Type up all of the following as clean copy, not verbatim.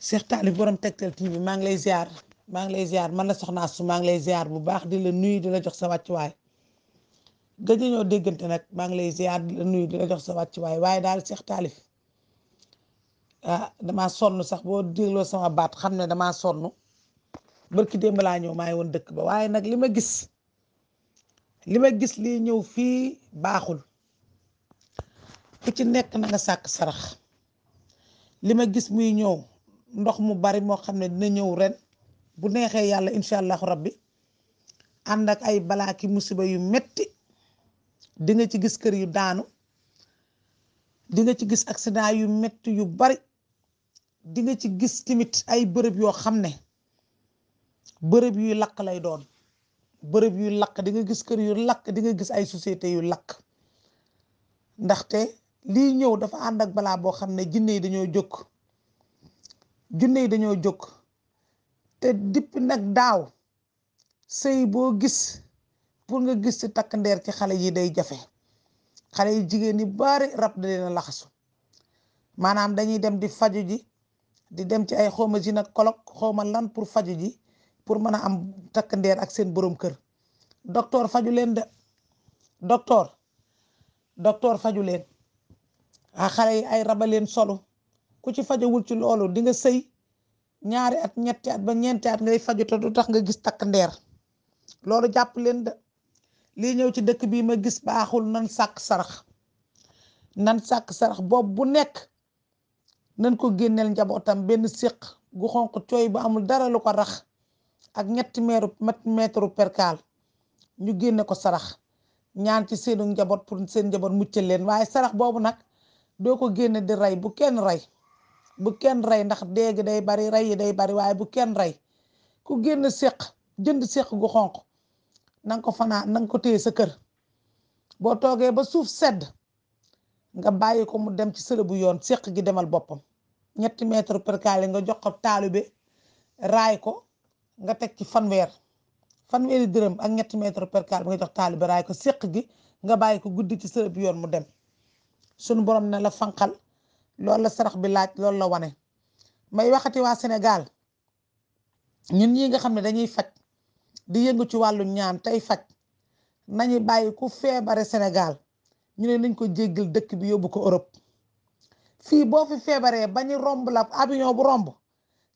Cheikh Talif borom Tektal TV maa ngi lay ziar man la soxna su maa ngi lay ziar bu baax di la nuyu di la jox sa wàccuwaay gëj ñoo déggante nag maa ngi lay ziar di la nuyu di la jox sa wàccuwaay waaye daal Cheikh Talif damaa sonn sax boo dégloo sama baat xam ne damaa sonn barki démb laa ñëw maa ngi woon dëkk ba waaye nag li ma gis lii ñëw fii baaxul ku ci nekk na nga sàkk sarax li ma gis muy ñëw ndox mu bari moo xam ne dina ñëw ren bu neexee yàlla incha allahu rabbi ànd ak ay balaa ki musiba yu metti di nga ci gis kër yu daanu di nga ci gis accident yu metti yu bari di nga ci gis tamit ay bërëb yoo xam ne bërëb yuy lakk lay doon bërëb yuy lakk di nga gis kër yu lakk di nga gis ay société yu lakk ndaxte lii ñëw dafa ànd ak balaa boo xam ne jinne yi dañoo jóg te dipp nag daaw sëy boo gis pour nga gis ci takk ndeer ci xale yi day jafe xale yi jigéen ñi bari rab da leen a laxasu maanaam dañuy dem di faju ji di dem ci ay xawma gynécologue xawma lan pour faju ji pour mën a am takk ndeer ak seen borom kër docteur faju leen de docteur faju leen xale yi ay raba leen solu ku ci fajowul ci loolu di nga sëy ñaari at ñetti at ba ñeenti at ngay faju te du tax nga gis takk ndeer loolu jàpp leen de lii ñëw ci dëkk bii ma gis baaxul nan sàkk sarax boobu bu nekk nan ko génneel njabootam benn séq gu xonq cooy bu amul dara lu ko rax ak ñetti mètre perkaal ñu génne ko sarax ñaan ci seenu njaboot pour seen njaboot muccal leen waaye sarax boobu nag doo ko génne di rey bu kenn rey ndax déegi day bari rey yi day bari waaye bu kenn rey ku génn séq jënd séq gu xonq nanga ko nanga ko téye sa kër boo toogee ba suuf sedd nga bàyyi ko mu dem ci sële bu yoon séq gi demal boppam ñetti mètre percale nga jox ko taalibe raay ko nga teg ci fanweeri dërëm ak ñetti mètre percale bi nga jox taalibe raay ko séq gi nga bàyyi ko guddi ci sële bu yoon mu dem sunu borom ne la fanqal loolu la sarax bi laaj loolu la wane may waxati waa Sénégal ñun ñi nga xam ne dañuy faj di yëngu ci wàllu ñaan tey faj nañu bàyyi ku feebare Sénégal ñu ne nañ ko jéggal dëkk bi yóbbu ko Europe fii boo fi feebaree bañu romb la avion bu romb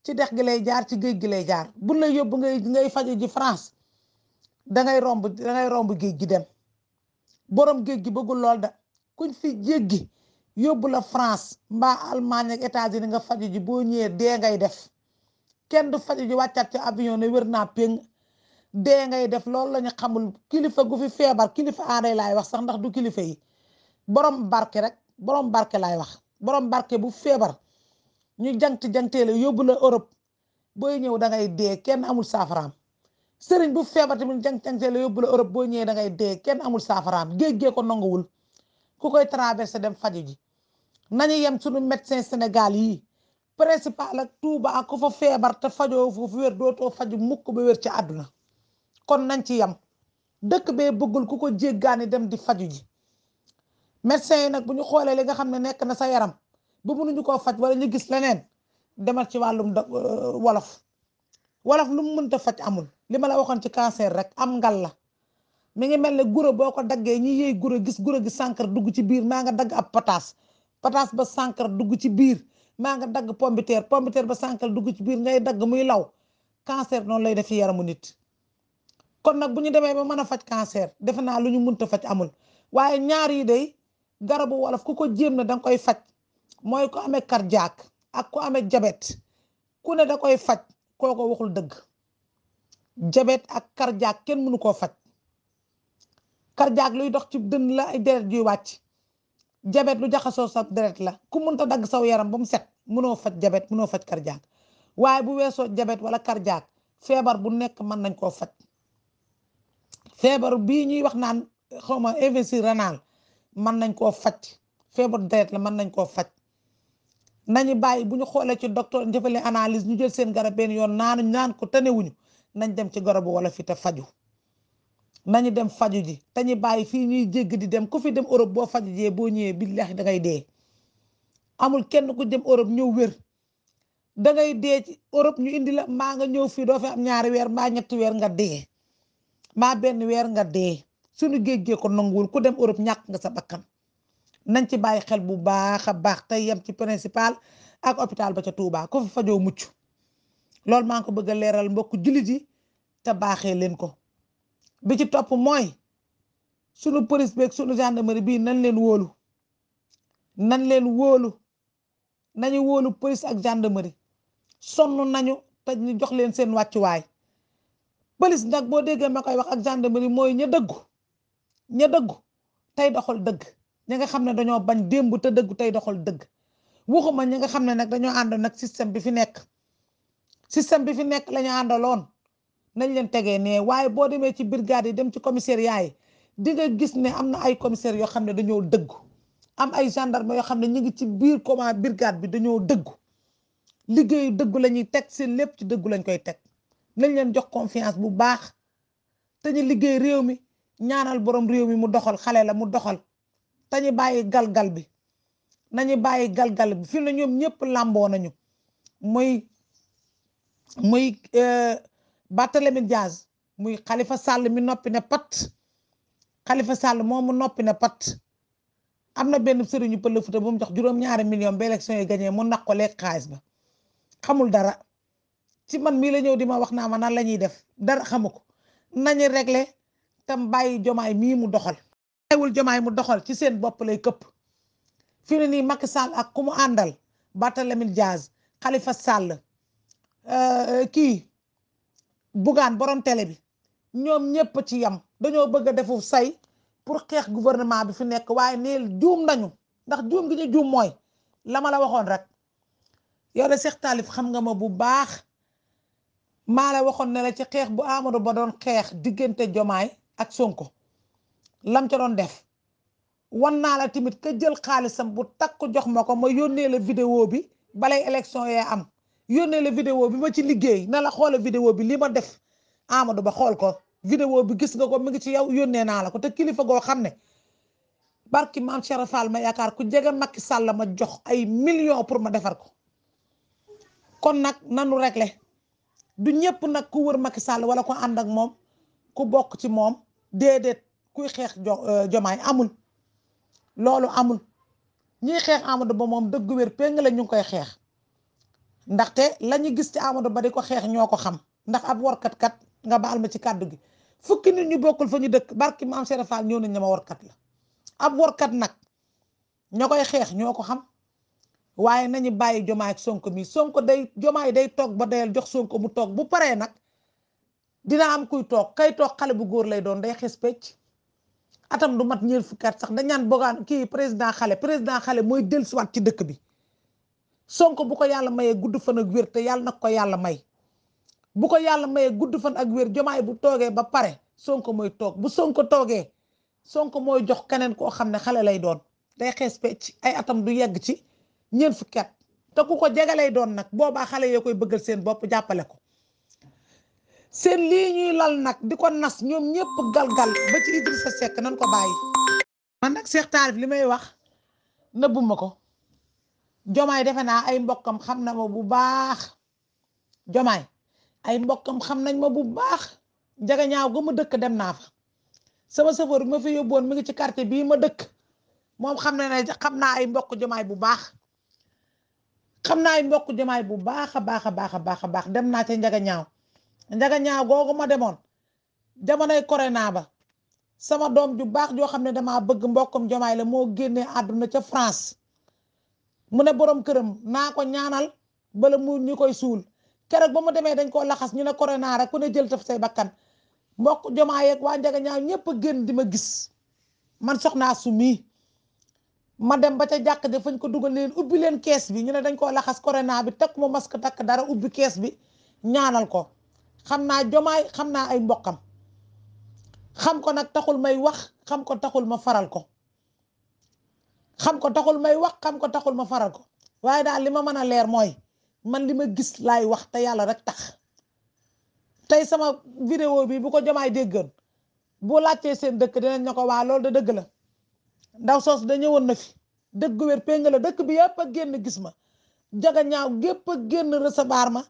ci dex gi lay jaar ci géej gi lay jaar bu la yóbbu ngay faju ji France dangay romb géej gi dem borom géej gi bëggul lool da kuñ fi jéggi yóbbu la France mbaa Allemagne ak États-Unis nga faju ji boo ñëwee dee ngay def kenn du faju ji wàccat ci avion ne wér naa péng dee ngay def loolu la ñu xamul kilifa gu fi feebar kilifa aaday laay wax sax ndax du kilifa yi borom barke laay wax borom barke bu feebar ñu jangtee la yóbbu la Europe booy ñëw da ngay dee kenn amul saafaraam sëriñ bu feebar tamit jangtee la yóbbu la Europe booy ñëwee da ngay dee kenn amul saafaraam géej ko nanguwul ku koy traversé dem faju ji nañu yem suñu médecin Sénégal yi principal ak Touba ak ku fa feebar te fajoo foofu wér dootoo faju mukk ba wér ci àdduna kon nañ ci yem dëkk bee bëggul ku ko jéggaani dem di faju ji médecin yi nag bu ñu xoolee li nga xam ne nekk na sa yaram bu mënuñu koo faj wala ñu gis leneen demal ci wàllum wolof lu mu mënta faj amul li ma la waxoon ci cancer rek am ngal la mi ngi mel ne guro boo ko daggee ñi yëy guro gi sànkar dugg ci biir maa nga dagg ab pataas ba sànkar dugg ci biir maa nga dagg pombiteer ba sànkar dugg ci biir ngay dagg muy law cancer noonu lay def ci yaramu nit kon nag bu ñu demee ba mën a faj cancer defe naa lu ñu mënta faj amul waaye ñaar yi day garabu wolof ku ko jéem na danga koy faj mooy ku amee cardiaque ak ku amee diabète ku ne da koy faj kooko waxul dëgg diabète ak cardiaque kenn mënu koo faj cardiaque luy dox ci dënn la ay deret juy wàcc diabète lu jaxasoo sa deret la ku mënta dagg saw yaram ba mu set mënoo faj diabète mënoo faj cardiaque waaye bu weesoo diabète wala cardiaque feebar bu nekk mën nañ koo faj feebar bii ñuy wax naan xawma insuffisance rénale mën nañ koo faj feebar deret la mën nañ koo faj nañu bàyyi bu ñu xoolee ci docteur jëfale analyse ñu jël seen garab benn yoon naan ko tanewuñu nañ dem ci garabu wala fi te faju nañu dem faju ji te ñu bàyyi fii ñuy jégg di dem ku fi dem Europe boo faju jee boo ñëwee billahi dangay dee amul kenn ku dem Europe ñëw wér da ngay dee ci Europe ñu indi la maa nga ñëw fii doo fi am ñaari weer mbaa ñetti weer nga dee maa benn weer nga dee suñu géej ko nanguwul ku dem Europe ñàkk nga sa bakkan nañ ci bàyyi xel bu baax a baax tey yem ci principal ak hôpital ba ca Touba ko fa fajoo mucc loolu maa ngi ko bëgg a leeral mbokk jullit yi te baaxee leen ko bi ci topp mooy sunu police beeg sunu gendarmerie bii nañ leen wóolu nañu wóolu police ak gendarmerie sonn nañu te ñu jox leen seen wàccuwaay police nag boo déggee ma koy wax ak gendarmerie mooy ña dëggu tey doxal dëgg ñi nga xam ne dañoo bañ démb te dëggu tey doxal dëgg waxuma ñi nga xam ne nag dañoo ànd nag système bi fi nekk la ñu àndaloon nañ leen tegee ne waaye boo demee ci brigade yi dem ci commissariat yi di nga gis ne am na ay commissaires yoo xam ne dañoo dëggu am ay gendarme yoo xam ne ñu ngi ci biir comment brigade bi dañoo dëggu liggéeyu dëggu la ñuy teg seen lépp ci dëggu lañ koy teg nañ leen jox confiance bu baax te ñu liggéey réew mi ñaanal borom réew mi mu doxal xale la mu doxal te ñu bàyyi galgal bi nañu bàyyi galgal bi fi na ñoom ñëpp làmboo nañu muy Barthélémy Dias muy Khalifa Sall mi noppi ne pat Khalifa Sall moomu noppi ne pat am na benn sëriñu pël Fuuta bu mu jox juróom-ñaari million ba élection yi gagné mu naq ko lekk xaalis ba xamul dara ci man mii la ñëw di ma wax naa ma nan la ñuy def dara xamu ko nañu réglé tam bàyyi jomaay mii mu doxal bàyyiwul jomaay mu doxal ci seen bopp lay këpp fi ne nii Macky Sall ak ku mu àndal Barthélémy Dias Khalifa Sall kii Bougane borom télé bi ñoom ñëpp ci yam dañoo bëgg a defu say pour xeex gouvernement bi fi nekk waaye neel juum nañu ndax juum gi ñu juum mooy la ma la waxoon rek yow de Cheikh Talif xam nga ma bu baax maa la waxoon ne la ci xeex bu Amadou Ba doon xeex diggante Jomaay ak Sonko lam ca doon def wan naa la tamit ka jël xaalisam bu takku jox ma ko ma yónnee la vidéo bi balay élection yee am yónnee la vidéo bi ma ci liggéey na la xoola vidéo bi li ma def Amadou Ba xool ko vidéo bi gis nga ko mi ngi ci yow yónnee naa la ko te kilifa goo xam ne barki maam Cheikh Fall ma yaakaar ku jege Macky Sall ma jox ay millions pour ma defar ko kon nag nanu réglé du ñëpp nag ku wër Macky Sall wala ko ànd ak moom ku bokk ci moom déedéet kuy xeex jomaay amul loolu amul ñiy xeex Amadou Ba moom dëgg wér péng la ñu ngi koy xeex ndaxte la ñu gis ci Amadou Ba di ko xeex ñoo ko xam ndax ab warkat kat nga baal ma ci kàddu gi fukki nit ñu bokkul fa ñu dëkk barki maam Cheikh Fall ñëw nañ ne ma warkat la ab warkat nag ñoo koy xeex ñoo ko xam waaye nañu bàyyi jomaay ak Sonko mi Sonko day jomaay day toog ba dayal jox Sonko mu toog bu paree nag dina am kuy toog kay toog xale bu góor lay doon day xes pecc atam du mat ñeent fukki at sax dañ naan bogaan kii président xale mooy dellusiwaat ci dëkk bi Sonko bu ko yàlla mayee gudd fan ak wér te yàlla nag ko yàlla may bu ko yàlla mayee gudd fan ak wér jomaay bu toogee ba pare Sonko mooy toog bu Sonko toogee Sonko mooy jox keneen koo xam ne xale lay doon day xees pecc ay atam du yegg ci ñeent fukki at te ku ko jege lay doon nag boobaa xale yoo koy bëggal seen bopp jàppale ko seen lii ñuy lal nag di ko nas ñoom ñëpp galgal ba ci Idrissa Seck nan ko bàyyi man nag Cheikh Talif li may wax nëbbuma ko jomaay defe naa ay mbokkam xam na ma bu baax jomaay ay mbokkam xam nañ ma bu baax jaga ñaaw ga ma dëkk dem naa fa sama safar bi ma fi yóbboon mi ngi ci quartier bii ma dëkk moom xam na ne xam naa ay mbokk jomaay bu baax xam naa ay mbokk jomaay bu baax a baax a baax a baax a baax dem naa ca njaga ñaaw googu ma demoon jamonoy corona ba sama doom ju baax joo xam ne damaa bëgg mbokkum jomaay la moo génnee àdduna ca France mu ne borom këram naa ko ñaanal bala mu ñu koy suul keroog ba mu demee dañ koo laxas ñu ne corona rek ku ne jël taf say bakkan mbokk jomaay yeeg waa njaga ñaaw ñëpp a génn di ma gis man soxnaa su mii ma dem ba ca jàkk de fañ ko dugal leen ubbi leen kees bi ñu ne dañ koo laxas corona bi takk mu masque takk dara ubbi kees bi ñaanal ko xam naa jomaay xam naa ay mbokkam xam ko nag taxul may wax xam ko taxul ma faral ko xam ko taxul may wax xam ko taxul ma faral ko waaye daal li ma mën a leer mooy man li ma gis laay wax te yàlla rek tax tey sama vidéo bi bu ko jomaay déggoon bu laajtee seen dëkk dinañ ne ko waa loolu da dëgg la ndaw soos da ñëwoon na fi dëgg wér péng la dëkk bi yëpp a génn gis ma Njaga ñaaw gépp a génn recevoir ma.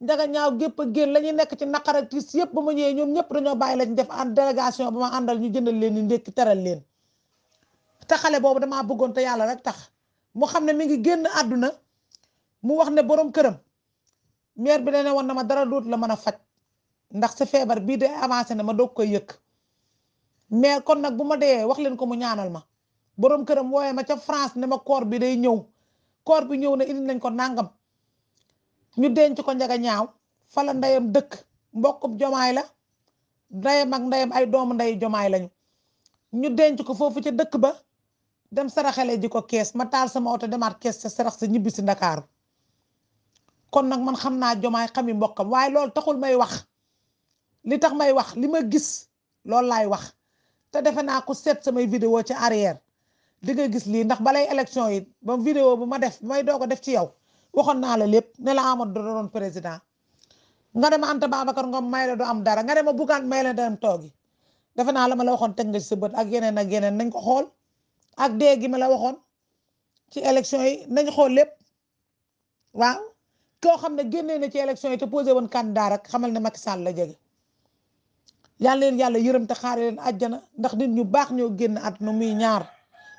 Njaga ñaaw gépp a génn la ñuy nekk ci naqar ak tiis yëpp ba ma ñëwee ñoom ñëpp dañoo bàyyi lañ def en délégation ba ma àndal ñu jëndal leen ni ndékki teral leen te xale boobu damaa bëggoon te yàlla rek tax mu xam ne mi ngi génn àdduna mu wax ne borom këram maire bi dane woon na ma dara dootu la mën a faj ndax sa feebar bii de avancé na ma doog koy yëkk mais kon nag bu ma dee wax leen ko mu ñaanal ma borom këram wooye ma ca France ne ma koor bi day ñëw koor bi ñëw na indi nañ ko nangam ñu denc ko Njaga ñaaw fala ndeyam dëkk mbokkum jomaay la ndeyam ak ndeyam ay doomu ndey jomaay lañu ñu denc ko foofu ca dëkk ba dem saraxale ji ko kees ma taal sama oto demaat kees sa sarax sa ñibbi si Ndakaaru kon nag man xam naa jomaay xami mbokkam waaye loolu taxul may wax li tax may wax li ma gis loolu laay wax te defe naa ko seet samay vidéo ci arrière di nga gis lii ndax balay élection yi ba vidéo bu ma def may doog a def ci yow waxoon naa la lépp ne la Amadou doon président nga dem Anta Babacar Ngom may la du am dara nga dem a Bougane may la dem toogi defe naa la ma la waxoon teg nga ci sa bët ak yeneen nañ ko xool ak dee gi ma la waxoon ci élection yi nañ xool lépp waaw koo xam ne génnee na ci élection yi te posé woon candidat rek xamal ne Macky Sall la jege yàlla leen yàlla yërëm te xaare leen àjjana ndax nit ñu baax ñoo génn àdduna muy ñaar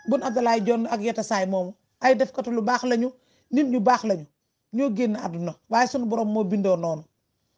Boun Abdallah Dionne ak Yata Saay moomu ay defkatu lu baax lañu nit ñu baax lañu ñoo génn àdduna waaye sunu borom moo bindoo noonu